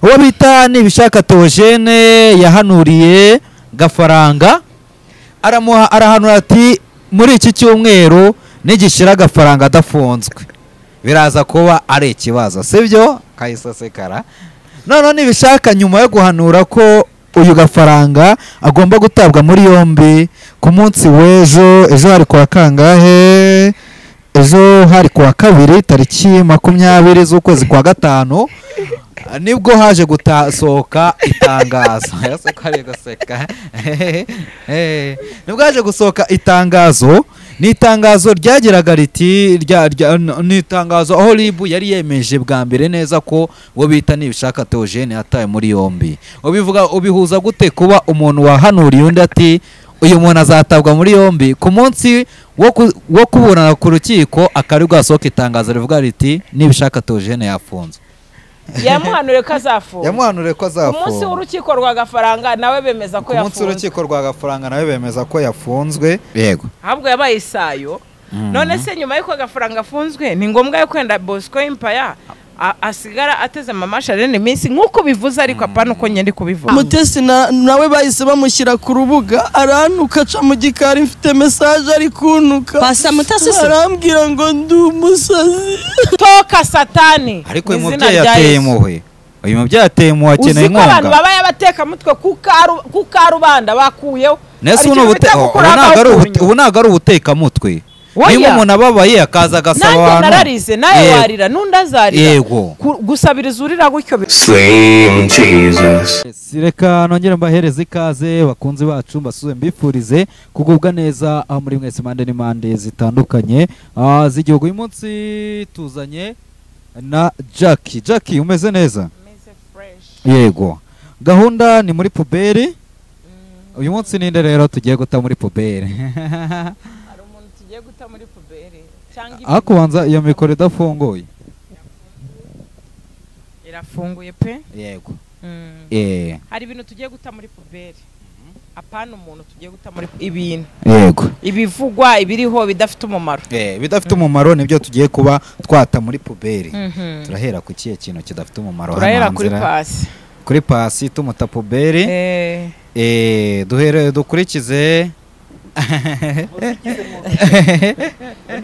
Uwo bita Nibishaka Theogene yahanuriye Gafaranga, aramuha arahanura ati muri iki cyumweru nigishira Gafaranga adafunzwe biraza kuba ari ikibazo, sibyo? Kayisasekara. None Nibishaka nyuma yo guhanura ko uyu Gafaranga agomba gutabwa muri yombi ku munsi w'ejo, ejo hari kuwa kangahe? Ejo hari kuwa kabiri tariki 20 z'ukwezi kwa 5, nibwo haje gutasohoka itangazo. Nibwo haje gusohoka itangazo. Ni itangazo ryageraga riti ni itangazo aho RIB yari yemeje bwa mbere neza ko uwo bita Nibishaka Theogene yatawe muri yombi. Ubivuga ubihuza gute kuba umuntu wahanuriye undi ati uyu muntu azatabwa muri yombi, ku munsi wo kuburana ku rukiko akari bwasohoka itangazo rivuga riti Nibishaka Theogene yafunzwe? Yamuhanuriye ko azafunga. Yamuhanuriye ko azafunga. Ku munsi w'urukiko rwa Gafaranga nawe bemeza ko yafunzwe. Ku munsi w'urukiko rwa Gafaranga nawe bemeza ko yafunzwe. Yego. Ahubwo yabaye isayo. None se nyuma y'uko Gafaranga afunzwe ni ngombwa yo kwenda Bosco Empire asigara ateze mama Charlene iminsi nkuko bivuze, ariko apana uko nyende kubivuga. Mutesi nawe bahise bamushyira ku rubuga arantuka aca mu gikari, mfite message ari kuntuka. Pasa Mutesi se arambwira ngo ndi umusazi. Toka satani. Ariko uyu mubyeyi yateye impuhwe. Uyu mubyeyi yateye impuhwe, akeneye inkunga. Uzi ko abantu babaye abateka mutwe ku karubanda bakuyeho. Nese ubu ntabwo ari ubutekamutwe. Niba umuntu ababaye akaza agasaba abantu, nanjye nararize nawe warira n'undi azarira. Yego. Gusabiriza urira gutyo. Slim Jesus. Reka nongere mbahereze ikaze bakunzi bacu, mbasuze mbifurize kugubwa neza aho muri mwese mande n'imande zitandukanye z'igihugu. Uyu munsi tuzanye na Jackie. Jackie, umeze neza? Umeze fresh. Yego. Gahunda ni muri puberi. Uyu munsi ninde rero tugiye guta muri puberi? Guta muri puberi cyangwa akubanza iyo mikoro idafunguye? Irafunguye pe. Yego. Hari ibintu tugiye guta muri puberi, apana umuntu tugiye guta muri ibintu. Yego. Ibivugwa ibiriho bidafite umumaro. Bidafite umumaro nibyo tugiye kuba twata muri puberi. Turahera ku kihe kintu kidafite umumaro? Turahera kuri pasi. Kuri pasi tumuta puberi. Duhere dukurikize.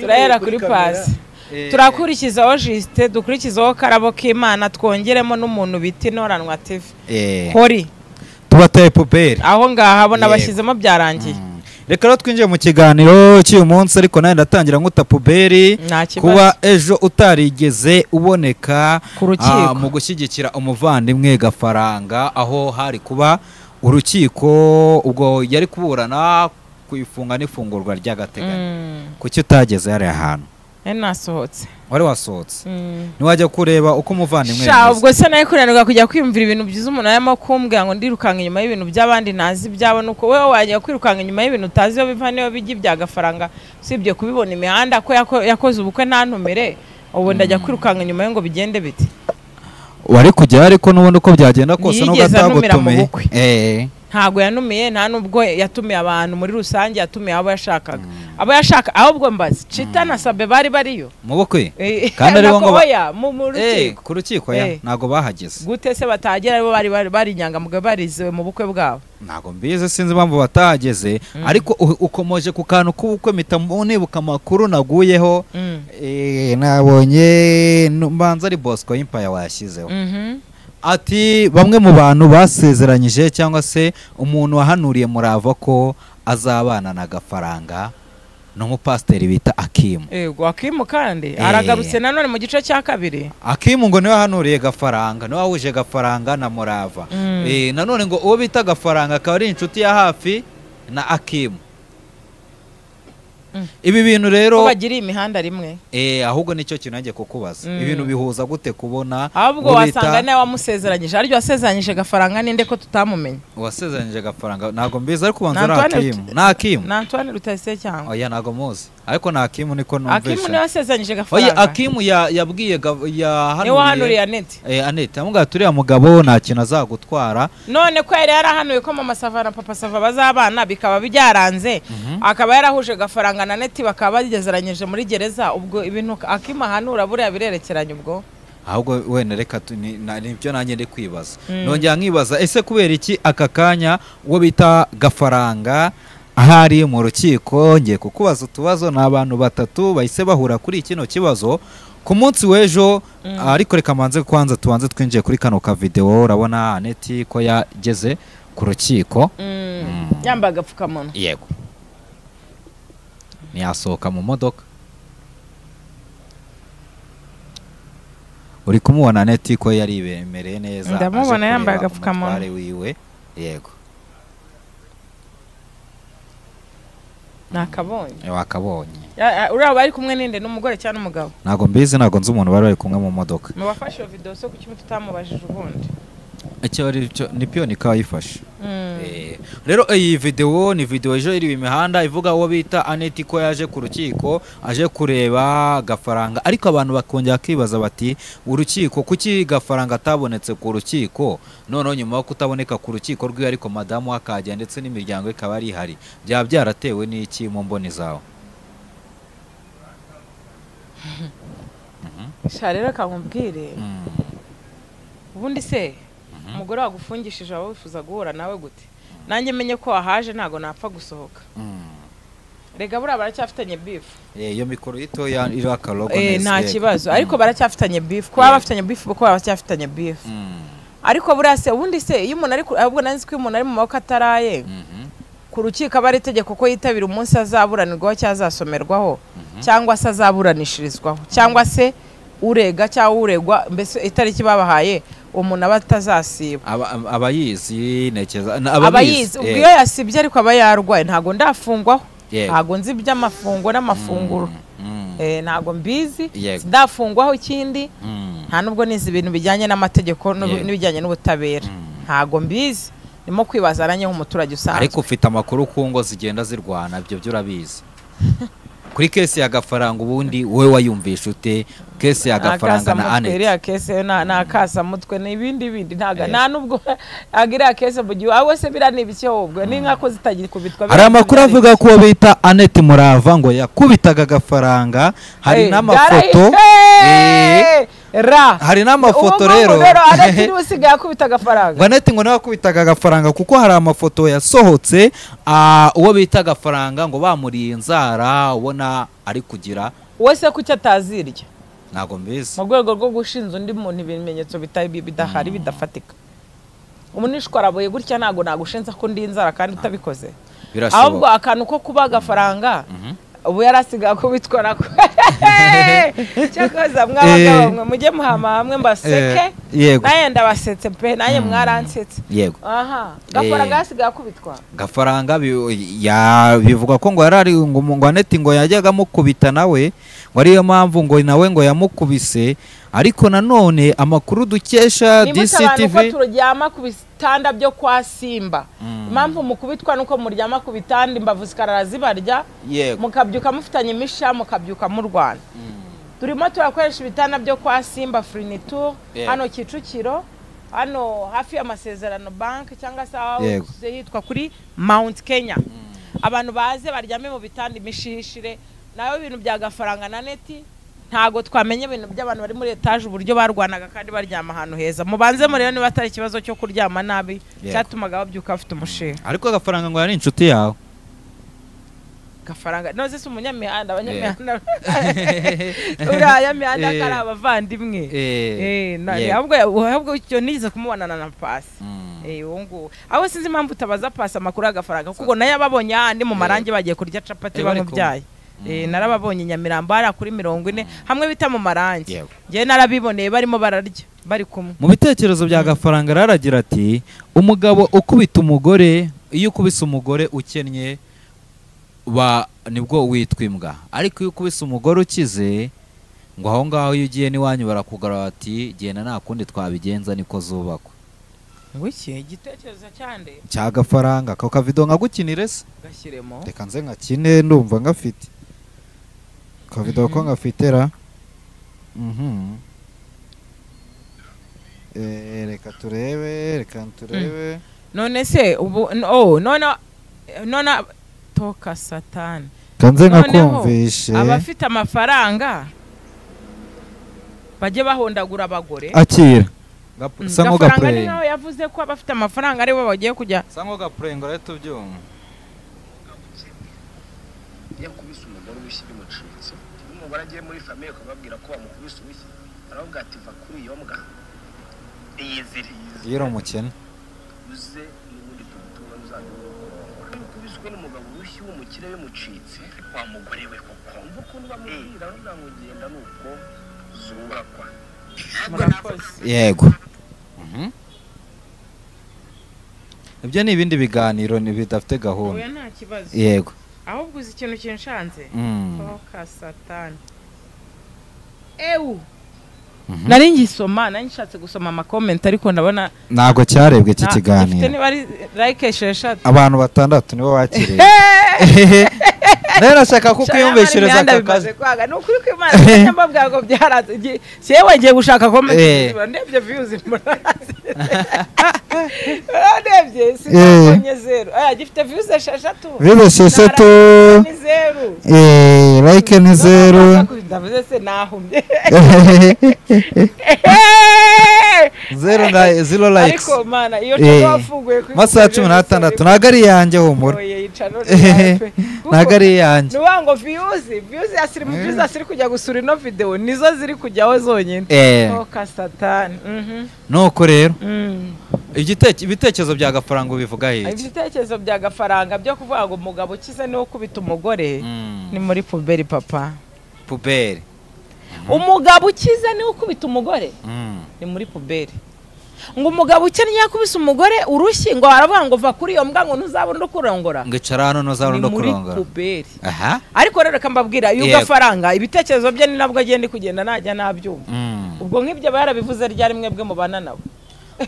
Turahera kuri pasi, turakurikizaho Justin, dukurikizaho Karabo k'Imana, twongeremo n'umuntu bita Inoranwa TV. Hori tubateye puberi aho ngaha abona bashyizemo byarangiye. Reka rero twinjiye mu kiganiro cy'uyu munsi, ariko nawe ndatangira nkuta puberi kuba ejo utarigeze uboneka mu gushyigikira umuvandimwe Gafaranga, aho hari kuba urukiko ubwo yari kuburana kuifunga n'ifungurwa ry'agateganyo. Kuki utageze yari ahantu? Nasohotse. Wari wasohotse. Niwajya kureba uko umuvandimwe yameze. Ubwo se naye kunanirwa kujya kwiyumvira ibintu byiza umuntu arimo kumbwira ngo ndirukanka inyuma y'ibintu by'abandi ntazi ibyabo, nuko wewe wajya kwirukanka inyuma y'ibintu utazi iyo biva niyo bijya ibya Gafaranga, usibye kubibona imihanda ko yakoze ubukwe ntantumire, ubu ndajya kwirukanka inyuma ye ngo bigende bite? Wari kujya ariko n'ubundi uko byagenda kose nubwo atagutumiye. Ntago yanumiye, nta nubwo yatumiye abantu muri rusange, yatumiye abo yashakaga. Abo yashaka ahubwo mbazi Chita na Sabe bari bariyo mu bukwe, kandi ari ngo oya mu rukiko, ku rukiko ya ntago bahageze. Gute se batagera bo bari bari inyangamugayo barizewe mu bukwe bwabo? Ntago mbize, sinzi impamvu batahageze. Ariko ukomoje ku kantu k'ubukwe mpita nibuka amakuru naguyeho. Nabonye mbanza ari Bosco Empire wayashyizeho. Ati bamwe mu bantu basezeranyije cyangwa se umuntu wahanuriye Murava ko azabana na Gafaranga n'umupasiteri bita Akimu. Yego, Akimu kandi aragarutse nanone mu gice cya kabiri. Akimu ngo niwe wahanuriye Gafaranga, niwe wahuje Gafaranga na Murava. Nanone ngo uwo bita Gafaranga akaba ari inshuti ya hafi na Akimu. Ibi bintu rero bagiriye imihanda rimwe. Ahubwo nicyo kintu nanjye kukubaza. Ibintu bihuza gute kubona ahubwo wasanga nawe wamusezeranyije, aryo wasezeranyije Gafaranga ninde ko tutamumenye? Wasezeranyije Gafaranga ntago mbizi, ariko ubanza ari Akimu. Na Akimu. Na Antoine Rutayisire cyangwa? Oya ntago muzi. Ariko na Akimu niko numvise. Akimu niwe wasezeranyije Gafaranga. Oya Akimu yabwiye yahanuriye. Niwe wahanuriye Annette. Annette amubwira turiya mugabo nta kintu azagutwara. None ko yari yarahanuye ko mama Sava na papa Sava bazabana bikaba byaranze, akaba yarahuje Gafaranga na Annette bakaba bagezeranyije muri gereza, ubwo ibintu Akimu ahanura buriya birerekeranye ubwo. Ahubwo wenda reka nibyo nanjye ndi kwibaza. Nongera nkibaza ese kubera iki aka kanya uwo bita Gafaranga ahari mu rukiko? Ngiye kukubaza utubazo, ni abantu batatu bahise bahura kuri kino kibazo ku munsi w'ejo. Ariko reka manze kwanza tubanze twinjiye kuri kano ka video. Urabona Aneti ko yageze ku rukiko yambaye agapfukamunwa. Yego, ntiyasohoka mu modoka. Uri kumubona Aneti ko yari bemereye neza, ndamubona yambaye agapfukamunwa wiwe. Yego, nakabonye. Wakabonye. Uriya bari kumwe ninde, n'umugore cyangwa n'umugabo? Ntago mbizi, ntago nzi umuntu bari bari kumwe mu modoka. Mu bafashe iyo video so kuki tutamubajije ubundi? Icyo ari cyo ni piyo kayifashe. Rero iyi video ni video ejo iri imihanda ivuga uwo bita Aneti ko yaje ku rukiko aje kureba Gafaranga, ariko abantu bakongera kwibaza bati urukiko kuki Gafaranga atabonetse ku rukiko? Noneho nyuma yo kutaboneka ku rukiko rwiwe ariko madamu akajya ndetse n'imiryango ikaba ari ihari, byaba byaratewe n'iki mu mboni zawe? Sha rero kankubwire, ubundi se umugore wagufungishije aba wifuza guhura nawe gute? Nanjye menye ko wahaje ntago napfa gusohoka. Rega buriya baracyafitanye beef. Iyo mikoro yitoya iri akalogo neza. Nta kibazo, ariko baracyafitanye beef. Kuba bafitanye beef kuko baracyafitanye beef. Ariko buriya se ubundi se iyo umuntu ari ahubwo nanzi ko iyo umuntu ari mu maboko ataraye ku rukiko aba ari itegeko ko yitabira umunsi azaburanirwaho cyangwa azasomerwaho cyangwa se azaburanishirizwaho cyangwa se urega cyangwa uregwa, mbese itariki babahaye umuntu aba atazasiba. Abayizi nekeza abayizi ubwo iyo yasibye ariko aba yarwaye. Ntago ndafungwaho, ntago nzi iby'amafungo n'amafunguro, ntago mbizi, ndafungwaho ikindi nta nubwo nizi ibintu bijyanye n'amategeko n'ibijyanye n'ubutabera, ntago mbizi. Ndimo kwibaza nanjye nk'umuturage usanzwe. Ariko ufite amakuru ku ngo zigenda zirwana, ibyo byo urabizi. Kuri kesi ya Gafaranga ubundi wowe wayumvisha ute kesi ya Gafaranga na Aneti? Iriya kesi na akasamutwe n'ibindi bindi ntaga nta nubwo agira kesi mu gihe awe se bira nibiki ahubwo ni nkako zitagikubitwa. Hari amakuru avuga ko bita Aneti Murava ngo yakubitaga Gafaranga, hari n'amafoto hari n'amafoto rero Aneti niwe usigaye akubita Gafaranga. Ngo Aneti ngo nawe akubitaga Gafaranga kuko hari amafoto yasohotse uwo bita Gafaranga ngo bamuriye inzara ubona ari kugira wese kuki atazirya. Ntago mbizi. Mu rwego rwo gushinza undi muntu ibimenyetso bidahari bidafatika. Umunishwaraboye gutya ntago nagushinza ko ndi inzara kandi utabikoze. Ahubwo akantu ko kuba Gafaranga ubu yarasigaye kubitwara ko cyakoza mwabagabo mwe mujye muhama hamwe mbaseke. Naye ndabasetse pe, naye mwaransetse. Yego. Aha, Gafaranga yasigaye akubitwa. Gafaranga bivuga ko ngo yarari ngo Aneti ngo yajyaga mukubita nawe, ngo ariyo mpamvu ngo nawe ngo yamukubise. Ariko nanone amakuru dukesha DCTV ko turyama ku bitanda byo kwa Simba. Impamvu mukubitwa nuko muryama ku bitanda imbavu zikarara zibarya, mukabyuka mufitanye imisha, mukabyuka murwana. Turimo turakoresha ibitanda byo kwa Simba Furniture hano Kicukiro, hano hafi y'amasezerano bank cyangwa se aho yitwa kuri Mount Kenya. Abantu baze baryame mu bitanda imishishire. Nayo ibintu bya Gafaranga na Aneti ntago twamenye ibintu by'abantu bari muri etage uburyo barwanaga kandi baryama ahantu heza. Mubanze murebe niba atari ikibazo cyo kuryama nabi cyatumaga babyuka bafite umushinga. Ariko Gafaranga ngo yari inshuti yawe. Gafaranga noze si umunyamihanda, abanyamihanda uriya mihanda akari abavandimwe. Ahubwo icyo nigeze kumubonana na Pasi. Uwo nguwo aho sinzi impamvu utabaza Pasi amakuru ya Gafaranga kuko nayo ababonye ahandi mu marangi bagiye kurya capati bamubyaye. Narababonye Nyamirambo ari kuri 40 hamwe bita mu marangi. Ngiye narabiboneye barimo bararya bari kumwe. Mu bitekerezo bya Gafaranga araragira ati umugabo ukubita umugore, iyo ukubise umugore ukennye ba nibwo witwa imbwa, ariko iyo ukubise umugore ukize ngo aho ngaho iyo ugiye n'iwanyu barakugara bati genda nta kundi twabigenza niko zubakwa. Ngwiki igitekerezo cyande cya Gafaranga ako kavido nkagukinire se gashyiremo, reka nze nkakine ndumva ngafite kavido ko ngafitera. Reka turebe, reka turebe. None se ubu none toka satani kanze nkakumvishe abafite amafaranga Bajye bahondagura abagore. Akira. Sango gaplay. Nawe yavuze ko abafite amafaranga ari bo bagiye kujya. Sango gaplay ngo rero tubyumva. Yakubise umugore ubushyi bimucitse. Umugore agiye muri famille kubabwira ko bamukubise ubushyi. Aravuga ati va kuri iyo mbwa. Iyizire. Yero mukene. Uze n'ubundi tugutunga uzajya ukubiswe n'umugabo ubushyi w'umukire bimucitse wa mugore we koko. Umva ukuntu bamubwira aravuga ngo genda nuko zubakwa. Yego. Ibyo ni ibindi biganiro ni bidafite gahunda. Oya nta kibazo. Yego. Ahubwo uzi ikintu kinshanze? Toka satani. Ewu. Nari ngisoma, nari nshatse gusoma ama comment ariko ndabona ntago cyarebwe iki kiganiro. Gifite niba ari like 6. Abantu 6 nibo bakiriye. Rero nashaka kukwiyumvishiriza aka kazi. Ni ukuri kw'Imana mbabwira ngo byaranze. Yewe ngiye gushaka comment ndebye views murazi. Ndebye sinabonye zero. Aya gifite views 6. Views 6. Ni zero. Like ni zero. Ndavuze se nahumye. Zero na zero likes. Ariko mana iyo twafunguye kuri masaha 16 ntago ari yanjye humura. Ntago ari yanjye. Nuwa ngo views ya siri mu views asiri kujya gusura ino video nizo ziri kujyaho zonyine. Toka satani. Nuko rero ibitekerezo bya Gafaranga ubivuga iki? Ibitekerezo bya Gafaranga byo kuvuga ngo umugabo ukize niwo kubita umugore ni muri puberi papa. Puberi. Umugabo ukize niwe ukubita umugore ni muri puberi. Ngo umugabo ukennye yakubise umugore urushyi ngo aravuga ngo va kuri iyo mbwa ngo ntuzabone ukurongora. Ngo icara hano ntuzabone ukurongora. Ni muri puberi. Aha. Ariko rero reka mbabwira iyo Gafaranga ibitekerezo bye ni nabwo agenda kugenda najya nabyumva. Ubwo nk'ibyo barabivuze ryari mwebwe mubana nabo.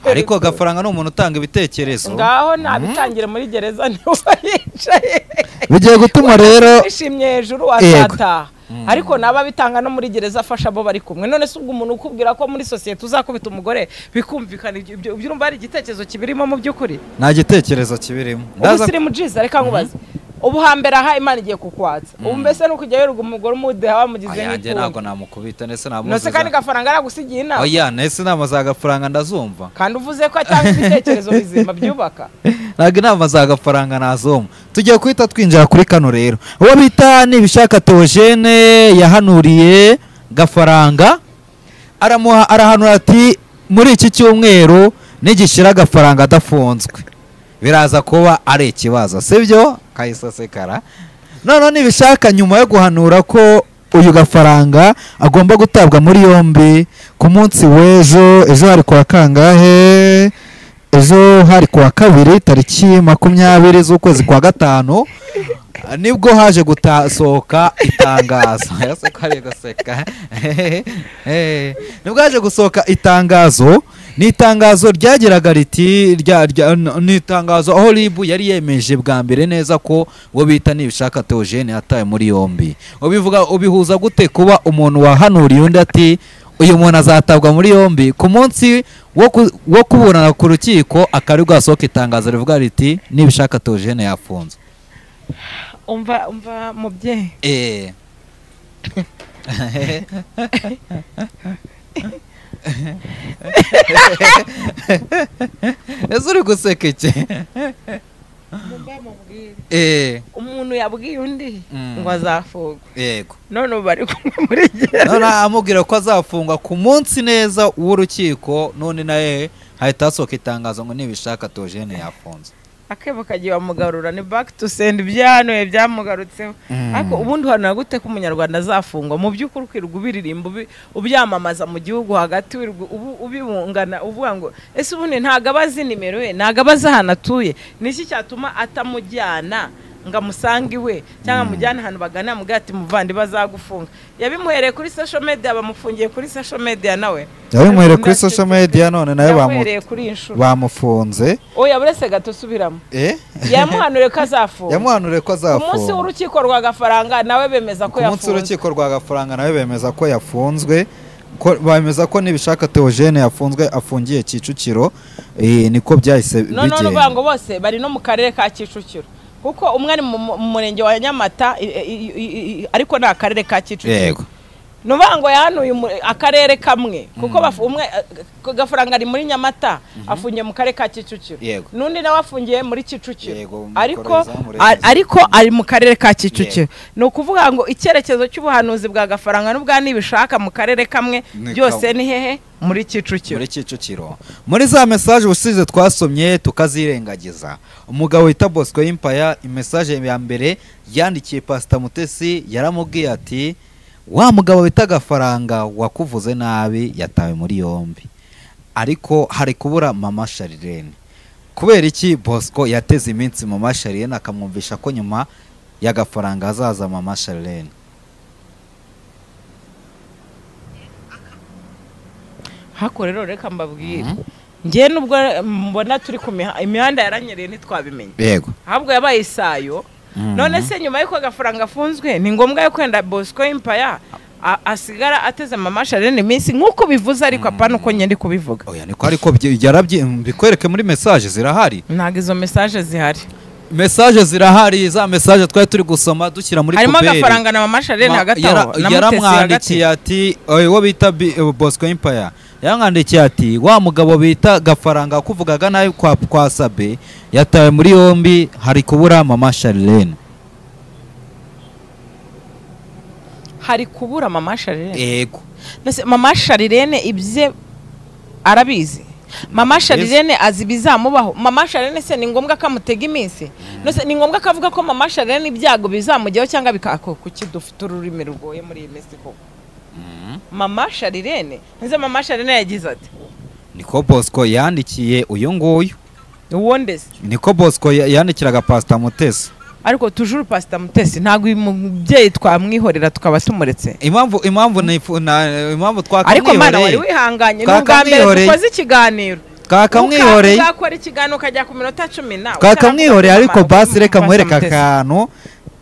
Ariko Gafaranga ni umuntu utanga ibitekerezo. Ngaho nabitangira muri gereza niwe yicaye. Bigiye gutuma rero wishimye hejuru wasataha. Ariko naba bitanga no muri gereza afasha abo bari kumwe. None se ubwo umuntu ukubwira ko muri societe uzakubita umugore bikumvikana ibyo urumva ari igitekerezo kibirimo mu byukuri? Nta gitekerezo kibirimo. Ndaza siri mu jiza reka nkubaze. Ubu hambere aha Imana igiye kukwatsa. Ubu mbese nuko ujya yoruga umugore umudeha wamugize nk'itungo. Ayanjye ntago namukubita nese namuziza. Nose kandi Gafaranga aragusigiye inama. Oya nese inama za Gafaranga ndazumva. Kandi uvuze ko atanga ibitekerezo bizima byubaka. Ntago inama za Gafaranga nazumva. Tugiye kwita twinjira kuri kano rero. Uwo bita Nibishaka Theogene yahanuriye Gafaranga aramuha arahanura ati muri iki cyumweru nigishira Gafaranga adafunzwe. Biraza kuba ari ikibazo sibyo kayisasekara. None nibishaka nyuma yo guhanura ko uyu Gafaranga agomba gutabwa muri yombi ku munsi w'ejo, ejo hari kwa kangahe? Ejo hari kwa kabiri tariki 20 z'ukwezi kwa 5 nibwo haje gutasohoka itangazo. Yaseka gaseka. Nibwo haje gusohoka itangazo. Ni itangazo ryageraga riti ni itangazo aho RIB yari yemeje bwa mbere neza ko wo bita Nibishaka Theogene ataye muri yombi. Ubivuga ubihuza gute kuba umuntu wahanuriye undi ati uyu muntu azatabwa muri yombi ku munsi wo kuburana ku rukiko akari bwasohoka itangazo rivuga riti Nibishaka Theogene yafunzwe. Umva mubyeyi. Ese uri guseka iki? Umuntu yabwiye undi ngo azafungwa. Yego. None bari kumwe muri gereza. None amubwira ko azafungwa ku munsi neza w'urukiko none naye hahita hasohoka itangazo ngo Nibishaka Theogene yafunzwe. Akebo kagiye bamugarura ni back to send ibyahanuye byamugarutseho. Ariko ubundi uhanura gute ko umunyarwanda azafungwa? Mu by'ukuri ukirwa ubiririmba ubyamamaza mu gihugu hagati ubibungana uvuga ngo ese ubundi ntago abazi nimero ye, ntago abazi ahantu atuye, niki cyatuma atamujyana ngo amusange iwe cyangwa amujyane ahantu bagana amubwira ati muvandi bazagufunga. Yabimuhereye kuri social media bamufungiye kuri social media nawe. Yabimuhereye kuri social media none nawe bamufunze. Oya burese gato subiramo. Yamuhanuriye ko azafunga. Yamuhanuriye ko azafunga. Umunsi w'urukiko rwa Gafaranga nawe bemeza ko yafunzwe. Umunsi w'urukiko rwa Gafaranga nawe bemeza ko yafunzwe. Bemeza ko Nibishaka Theogene yafunzwe afungiye Kicukiro. Niko byahise bigenda. None uvuga ngo bose bari no mu karere ka Kicukiro. Kuko umwe ari mu murenge wa Nyamata ariko nta karere ka Kicukiro. Yego. Nuvuga ngo yahanuye akarere kamwe kuko umwe Gafaranga ari muri Nyamata afungiye mu karere ka Kicukiro, n'undi nawe afungiye muri Kicukiro, ariko ari mu karere ka Kicukiro. Ni ukuvuga ngo icyerekezo cy'ubuhanuzi bwa Gafaranga n'ubwa Nibishaka mu karere kamwe byose ni hehe? Muri Kicukiro. Muri Kicukiro. Muri za message usize twasomye tukazirengagiza, umugabo wita Bosco Empire message ya mbere yandikiye Pastor Mutesi yaramubwiye ati wa mugabo bita Gafaranga wakuvuze nabi yatawe muri yombi, ariko hari kubura Mama Charlene. Kubera iki Bosco yateze iminsi Mama Charlene akamwumvisha ko nyuma ya Gafaranga azaza Mama Charlene? Hako rero reka mbabwire, ngiye nubwo mbona turi ku imihanda yaranyereye ntitwabimenye, yego ahubwo yabaye isayo. None se nyuma y'uko Gafaranga afunzwe ni ngombwa yo kwenda Bosco Empire asigara ateze Mama Charlene iminsi nk'uko bivuze, ariko apana uko ngende kubivuga. Oya niko, ariko yarabye bikwereke muri message zirahari. Ntago izo message zihari. Message zirahari, za message twari turi gusoma dushyira muri kuberi. Harimo Gafaranga na Mama Charlene hagati aho. Yaramwandikiye ati uwo bita Bosco Empire yaramwandikiye ati wa mugabo bita Gafaranga kuvugaga nabi kwa Sabe yatawe muri yombi, hari kubura Mama Charlene. Hari kubura Mama Charlene? Yego. Nase Mama Charlene ibye arabizi. Mama Charlene azi bizamubaho. Mama Charlene se ni ngombwa kamutega iminsi? Nose ni ngombwa kavuga ko Mama Charlene ibyago bizamujyaho cyangwa bikako? Kuki dufite ururimi rugoye muri iyi minsi koko? Mama Charlene, nze Mama Charlene yagize ati niko Bosco yandikiye uyu nguyu. Uwo ndese niko Bosco yandikiraga Pastor Mutesi. Ariko toujours Pastor Mutesi ntago uyu mubyeyi twamwihorera tukaba tumuretse. Impamvu twakamwihoreye, ariko mana wari wihanganye n'ubwa mbere dukoze ikiganiro twakamwihoreye, uzakora ikiganiro ukajya ku minota 10 nawe twakamwihoreye, ariko basi reka mwereka akantu.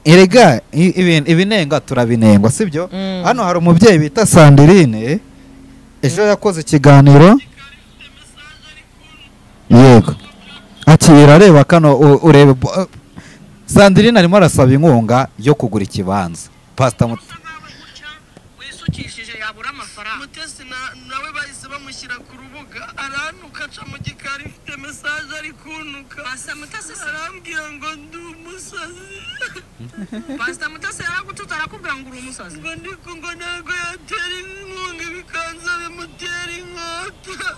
Erega ibinenga turabinengwa, sibyo? Hano hari umubyeyi bita Sandrine ejo yakoze ikiganiro, yego akira areba kano urebe Sandrine arimo arasaba inkunga yo kugura ikibanza. Pastor Mutesi yabura amafaranga. Mutesi nawe bahise bamushyira ku rubuga arantuka aca mu gikari mfite message ari kuntuka. Pastor Mutesi arambwira ngo ndi umusazi. Pastor Mutesi yaragututse arakubwira ngo uri umusazi. Ngo ndiko ngo ntago yatera inkunga ibikanza bimutera inkota.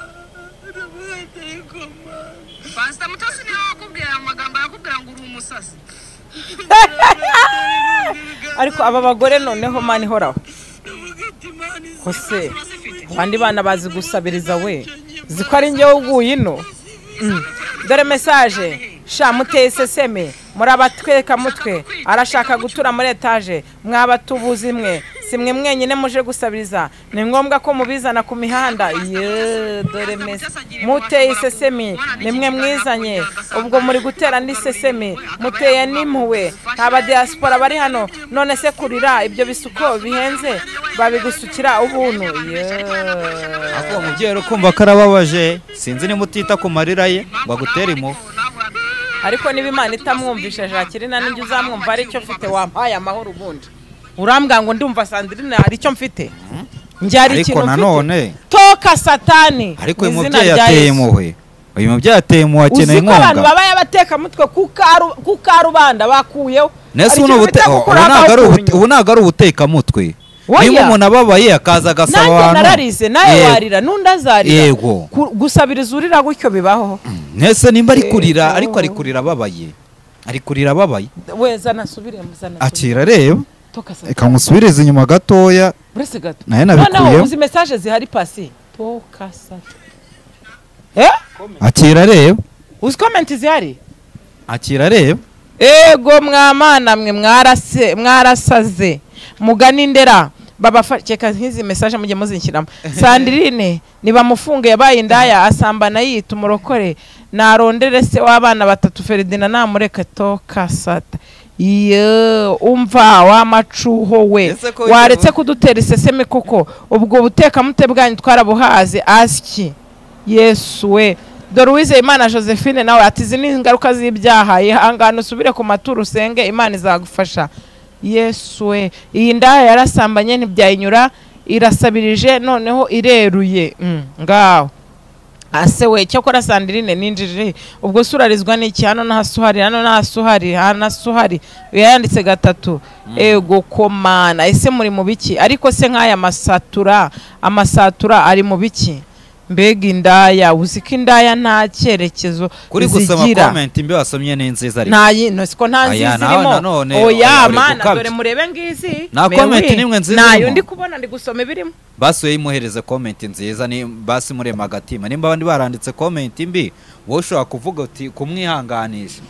Pastor Mutesi niwe wakubwira amagambo arakubwira ngo uri umusazi. Ariko aba bagore noneho mani horaho kose abandi bana bazi gusabiriza we ziko ari njye uguye ino. Dore message sha muteye seseme murabatweka mutwe arashaka gutura muri etage mwabatubuzi mwe simwe mwenyine muje gusabiriza ni ngombwa ko mubizana ku mihanda. Ye dore muteye sesemi nimwe mwizanye ubwo muri gutera ndi sesemi muteye n'impuwe aba diaspora bari hano none se kurira ibyo bisuko bihenze babigusukira ubuntu. Ye ako mubyeyi kumva karababaje sinzi ni mutita ku marira ye ngo agutere impuhwe. Ariko niba Imana itamwumvisha Jacqueline ninjye uzamwumva ari cyo mfite wampaye amahoro ubundi urambwa ngo ndumva Sandrine hari icyo mfite njye hari ikintu mfite nanone toka satani. Ariko uyu mubyeyi ateye impuhwe, uyu mubyeyi ateye impuhwe akeneye inkunga. Uzi ko abantu babaye abateka mutwe ku karubanda bakuyeho. Nese ubu ntago ari ubutekamutwe. Niba umuntu ababaye akaza agasaba abantu, nanjye nararize nawe warira n'undi azarira. Gusabiriza urira gutyo bibaho. Nese nimba ari kurira, ariko ari kurira ababaye, ari kurira ababaye. We zana subire muzana. Akira reba reka nkusubirize inyuma gatoya. Burese gato. Naye nabikuye. Noneho uzi message zihari pasi. Toka satani. Akira reba. Uzi comment zihari? Akira reba. Ego mwamana mwe mwarase mwarasaze. Mugani ndera babafakeka nk'izi message mujye muzinshyiramo. Sandrine nibamufunge yabaye indaya asambana yita umurokore narondere se w'abana batatu Ferdinand namureka toka sata. Iyo umva wa macuho we waretse kudutera iseseme koko ubwo buteka mute bwanyu twarabuhaze aski Yesu we. Dore Uwizeyimana Josephine nawe ati izi ni ingaruka z'ibyaha ihangane usubire ku maturo usenge Imana izagufasha. Yesu we iyi ndaya yarasambanye ntibyayinyura Irasabirije noneho ireruye. Ngaho ase we cyakora Sandrine ninjije ubwo surarizwa n'iki hano nahasuhari hano nahasuhari hanasuhari yanditse gatatu. Ego komana ese muri mu biki? Ariko se nk'aya amasatura ari mu biki? Mbega indaya, uziko indaya nta cyerekezo kuri gusoma comment mbi wasomye ni nziza ariko nta yino siko nta nziza irimo. Oya mana dore murebe ngizi nta comment nimwe nziza nayo ndi kubona ndi gusoma ibirimo. Basuye imuhereze comment nziza ni basi murema agatima. Nimba abandi baranditse comment mbi wowe ushobora kuvuga uti kumwihanganisha.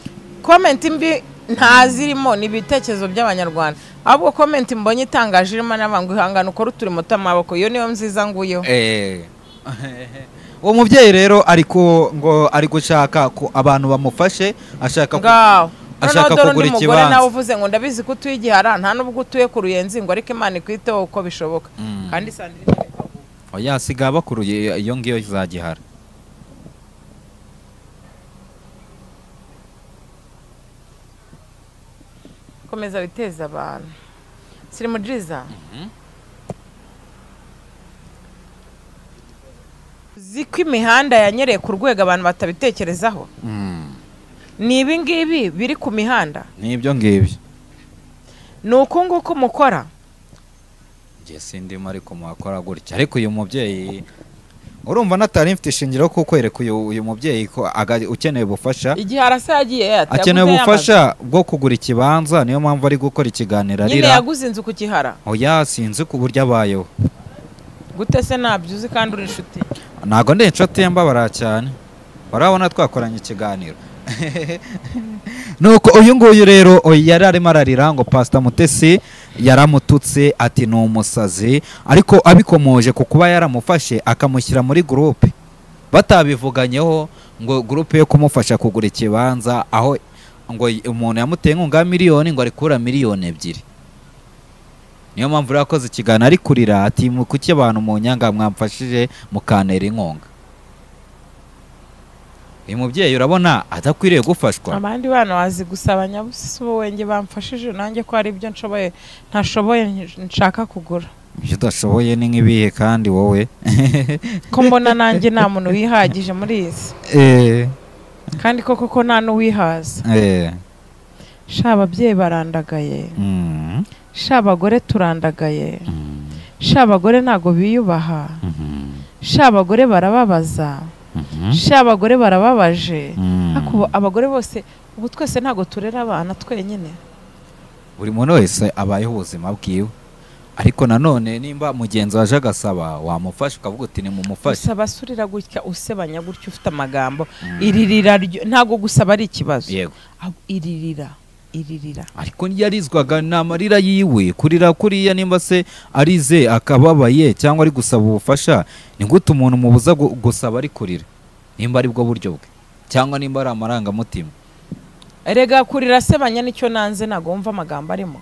Comment mbi nta zirimo ni ibitekerezo by'abanyarwanda. Ahubwo comment mbonye itangaje irimo n'abangu ihangana ukora uturimo tw'amaboko, iyo niyo nziza nguyo. Uwo mubyeyi rero ariko ngo ari gushaka ko abantu bamufashe, ashaka kugura ikibanza. Nawe uvuze ngo ndabizi ko utuye Igihara nta nubwo utuye ku Ruyenzi ngo ariko Imana ikwiteho uko bishoboka. Kandi Sandrine oya siga bakuruye iyo ngiyo za Gihara. Komeza biteza abantu. Siri mujiza. Ziko imihanda yanyereye ku rwego abantu batabitekerezaho. Ni ibi ngibi biri ku mihanda. Ni ibyo ngibyo. Ni uko nguko mukora. Ngiye sindimo ariko mwakora gutya. Ariko uyu mubyeyi urumva natari mfite ishingiro ko kwereka uyu mubyeyi ko ukeneye ubufasha. Igihe arasa yagiye akeneye ubufasha bwo kugura ikibanza, niyo mpamvu ari gukora ikiganiro arira. Nyine yaguze inzu ku Gihara. Oya sinzi ku buryo abayeho. Gute se nabyo uzi kandi uri inshuti? Ntago ndi inshuti ye, mbabara cyane. Barabona twakoranye ikiganiro. Nuko uyu nguyu rero yari arimo ararira ngo Pastor Mutesi yaramututse ati ni umusazi, ariko abikomoje ku kuba yaramufashe akamushyira muri groupe batabivuganyeho, ngo groupe yo kumufasha kugura ikibanza, aho ngo umuntu yamuteye inkunga miliyoni ngo arikura miliyoni 2. Niyo mpamvu yakoze ikiganiro ari kurira ati kuki abantu mu nyanga mwamfashije mukanera inkunga. Uyu mubyeyi urabona adakwiriye gufashwa. Abandi bana bazi gusaba nyabusi wenge bamfashije nanjye ko ari ibyo nshoboye ntashoboye nshaka kugura. Ibyo udashoboye ni nk'ibihe kandi wowe? Ko mbona nanjye nta muntu wihagije muri iyi si. Kandi koko ko nta n'uwihaza. Sha ababyeyi barandagaye. Sha abagore turandagaye. Sha abagore ntago biyubaha. Sha abagore barababaza. Sha abagore barababaje. Ariko abagore bose ubu twese ntago turera abana twenyine. Buri muntu wese abayeho ubuzima bwiwe. Ariko nanone nimba mugenzi waje agasaba wamufasha ukavuga uti ni mumufashe. Usaba surira gutya usebanya gutya ufite amagambo. Iririra ntago gusaba ari ikibazo. Yego. Iririra. Ariko yarizwaga n'amarira yiwe kurira kuriya, nimba se arize akababaye cyangwa ari gusaba ubufasha, ni gute umuntu mubuza gusaba ari kurira nimba ari bwo buryo bwe cyangwa nimba ari amarangamutima? Erega kurira sebanya nicyo nanze nago mva amagambo arimo.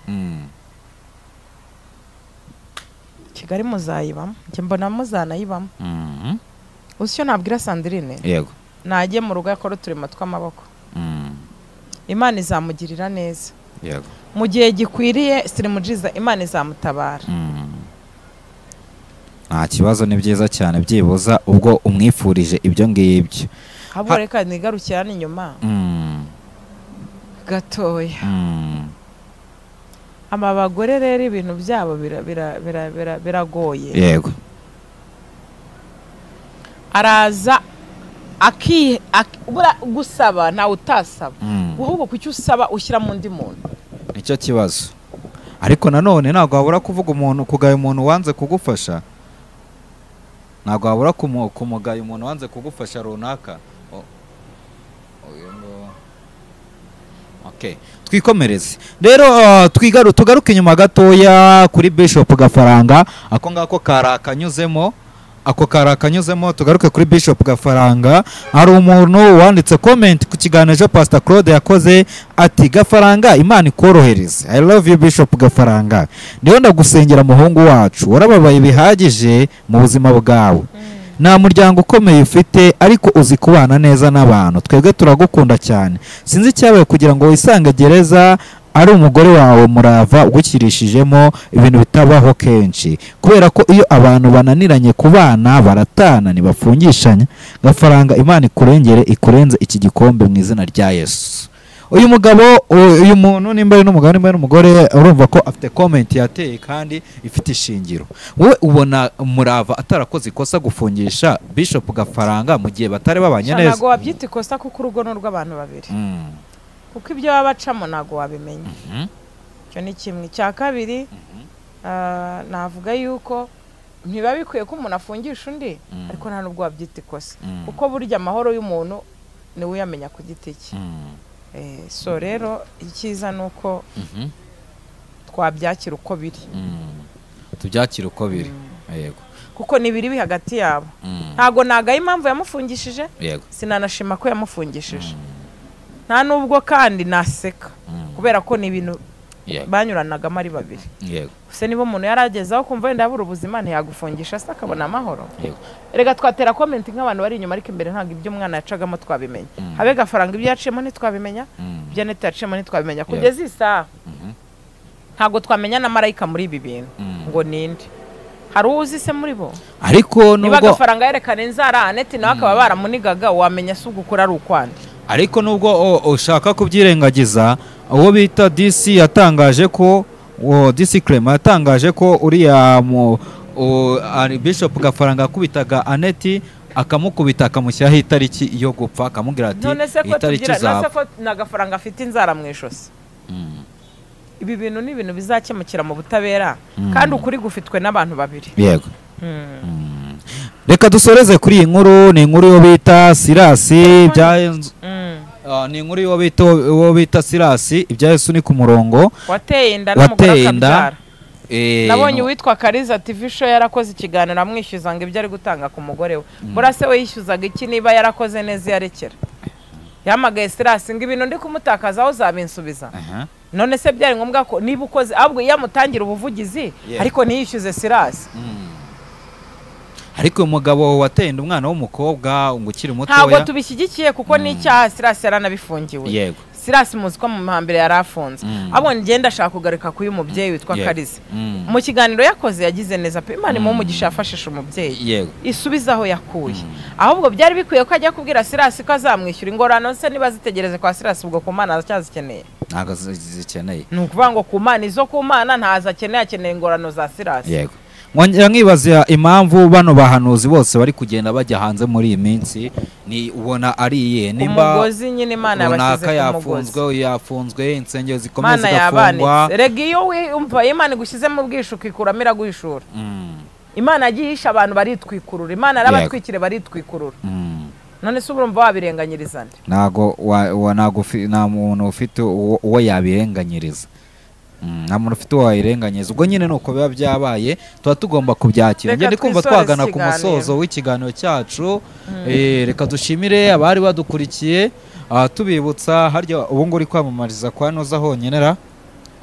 Kigali muzayibamo, njye mbona muzanayibamo. Usyo nabwira Sandrine. Yego. Najye mu rugo yakora uturimo tw'amaboko. Imana izamugirira neza. Yego. Mu gihe gikwiriye Sirimujiza Imana izamutabara. Nta kibazo, ni byiza cyane byibuza ubwo umwifurije ibyo ngibyo. Ahubwo reka nigarukira n'inyuma. Gatoya. Aba bagore rero ibintu byabo biragoye. Yego. Araza gusaba ntawe utasaba. Ahubwo kuki usaba ushyira mu ndi muntu? Nicyo kibazo. Ariko nanone ntabwo wabura kuvuga umuntu kugaya umuntu wanze kugufasha. Ntabwo wabura kumugaya umuntu wanze kugufasha runaka. Okay. Twikomereze. Rero tugaruke inyuma gatoya kuri Bishop Gafaranga, ako ngako karakanyuzemo. Ako karakanyuzemo tugaruke kuri Bishop Gafaranga. Hari umuntu wanditse comment ku kiganiro Pastor Claude yakoze ati Gafaranga Imana ikorohereze. I love you Bishop Gafaranga. Ndiho ndagusengera muhungu wacu, warababaye bihagije mu buzima bwawe. Nta muryango ukomeye ufite ariko uzi kubana neza n'abantu. Twebwe turagukunda cyane. Sinzi icyabaye kugira ngo wisange gereza Ari umugore wawe Murava ugukirishijemo ibintu bitabaho kenshi, kubera ko iyo abantu bananiranye kubana baratana ntibafungishanya. Gafaranga, Imana ikurengere ikurenze iki gikombe mu izina rya Yesu. Uyu mugabo, uyu muntu, nimba ari n'umugabo nimba ari n'umugore, urumva ko afite comment yateye kandi ifite ishingiro. Wowe ubona Murava atarakoze ikosa gufungisha Bishop Gafaranga mu gihe batari babanye neza? Ntabwo wabyita ikosa kuko urugo ni urw'abantu babiri, kuko ibyo baba bacamo ntabwo wabimenya. Icyo ni kimwe. Icya kabiri, navuga yuko ntibiba bikwiye ko umuntu afungisha undi, ariko nta nubwo wabyita ikosa, kuko burya amahoro y'umuntu niwe uyamenya ku giti cye. So rero icyiza ni uko twabyakira uko biri. Tubyakira uko biri, yego, kuko ni biri hagati yabo. Ntago nagaye impamvu yamufungishije, sinanashima ko yamufungishije, nta nubwo kandi naseka, kubera ko ni ibintu banyuranagamo ari babiri. Yego. Se niba umuntu yaragezaho kumva wenda yabura ubuzima ntiyagufungisha se akabona amahoro. Erega twatera comment nk'abantu bari inyuma, ariko imbere ntabwo ibyo umwana yacagamo twabimenya. Habe Gafaranga ibyo yaciyemo ntitwabimenya, ibyo Anete yaciyemo ntitwabimenya. Kugeza isaha ntabwo twamenya na marayika muri ibi bintu ngo ninde. Hari uzi se muri bo? Ariko nubwo Gafaranga yerekana inzara, Anete nawe akaba baramunigaga, wamenya se ugukora ari ukwande. Ariko nubwo ushaka kubyirengagiza, uwo bita DC yatangaje ko DC Clement yatangaje ko uriya Bishop Gafaranga akubitaga Aneti, akamukubita akamushyiraho itariki yo gupfa, akamubwira ati itariki uzapfa. None se ko na Gafaranga afite inzara mu ijosi? Ibi bintu ni ibintu bizakemukira mu butabera, kandi ukuri gufitwe n'abantu babiri. Yego. Reka dusoreze kuri iyi nkuru. Ni inkuru yo bita Sirasi bya ni inkuru yo bita Sirasi ibya Yesu ni ku murongo, wateye inda n'umugore akabyara. Nabonye uwitwa Kariza TV show yarakoze ikiganiro amwishyuza ngo ibyo ari gutanga ku mugore we. Burase we yishyuzaga iki niba yarakoze neza yarekera? Yamagaye Sirasi ngo ibintu ndi kumutakaza aho zabinsubiza. None se byari ngombwa ko niba ukoze ahubwo yamutangira ubuvugizi, ariko ntiyishyuze Sirasi. Ariko umugabo wateye inda umwana w'umukobwa ngo ukiri mutoya, ntabwo tubishyigikiye kuko n'icyaha Sirasi yaranabifungiwe. Yego. Sirasi muzi ko mu hambere yarafunze. Abo ngenda ashaka kugaruka kuri uyu mubyeyi witwa Kariza. Mu kiganiro yakoze yagize neza pe, Imana imuhe umugisha, yafashije umubyeyi. Yego. Isubiza aho yakuye. Ahubwo byari bikwiye ko ajya kubwira Sirasi ko azamwishyura ingorano se, niba zitegereze kwa Sirasi ubwo ku Mana aracyazikeneye. Ntabwo zikeneye. Ni ukuvuga ngo ku Mana izo ku Mana ntazo akeneye, akeneye ingorano za Sirasi. Yego. Mwongera nkibaza impamvu bano bahanuzi bose bari kugenda bajya hanze muri iyi minsi, ni ubona ari iye nimba umugozi nyine Imana yabashyize ku mugozi, yafunzwe insengero zikomeye zigafungwa. Rega iyo wumva Imana igushyize mu bwishuko ikuramo iraguhishura. Imana yagiye abantu baritwikurura, Imana yarabatwikire baritwikurura. None se urumva wabirenganyiriza nde? Ntago nta muntu ufite uwo yabirenganyiriza. Nta muntu ufite uwo. Ubwo nyine nuko biba byabaye, tuba tugomba kubyakira. Njye ndi kumva twagana ku musozo w'ikiganiro cyacu. Reka dushimire abari badukurikiye, tubibutsa harya ubu ngo uri kwamamariza kwa Noza honyine ra?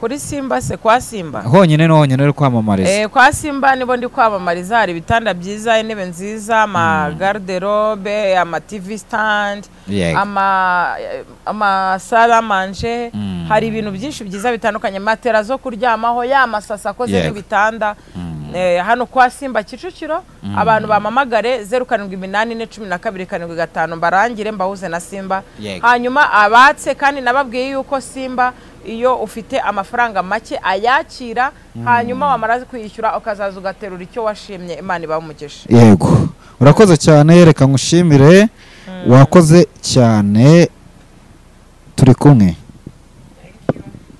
Kuri Simba se kwa Simba? Honyine no honyine uri kwamamariza. Kwa Simba nibo ndi kwamamariza, hari ibitanda byiza, intebe nziza, ama garde-robe, ama TV stand, ama salle à manger, hari ibintu byinshi byiza bitandukanye, matera zo kuryamaho, ya masasa akoze n'ibitanda. Hano kwa Simba Kicukiro, abantu bamamagare 07841275 mbarangire mbahuze na Simba. Hanyuma abatse kandi nababwiye yuko Simba iyo ufite amafaranga make ayakira, hanyuma wamara kwishyura ukazaza ugaterura icyo washimye. Imana ibahe umugisha. Yego, urakoze cyane, reka ngushimire, wakoze cyane, turi kumwe.